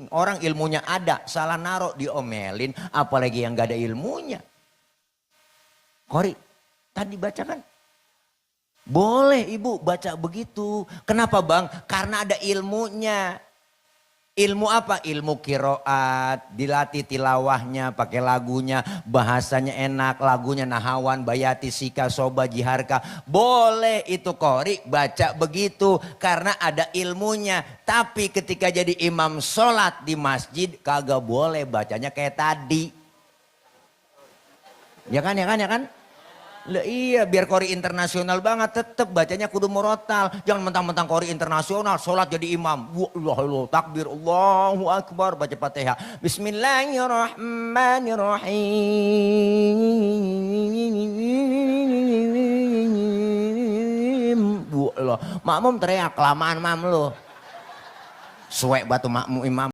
Orang ilmunya ada, salah naruh diomelin, apalagi yang gak ada ilmunya. Qori, tadi bacakan. Boleh ibu baca begitu. Kenapa bang? Karena ada ilmunya. Ilmu apa? Ilmu kiroat, dilatih tilawahnya, pakai lagunya, bahasanya enak, lagunya nahawan, bayati, sika, soba, jiharka. Boleh itu qori baca begitu karena ada ilmunya. Tapi ketika jadi imam sholat di masjid kagak boleh bacanya kayak tadi. Ya kan, ya kan, ya kan? Lah iya, biar qori internasional banget tetep bacanya kudu murotal. Jangan mentang-mentang qori internasional sholat jadi imam. Wallah takbir Allahu akbar baca Fatihah. Bismillahirrahmanirrahim. Wallah, makmum teriak kelamaan mam lu. Suwek batu makmum imam.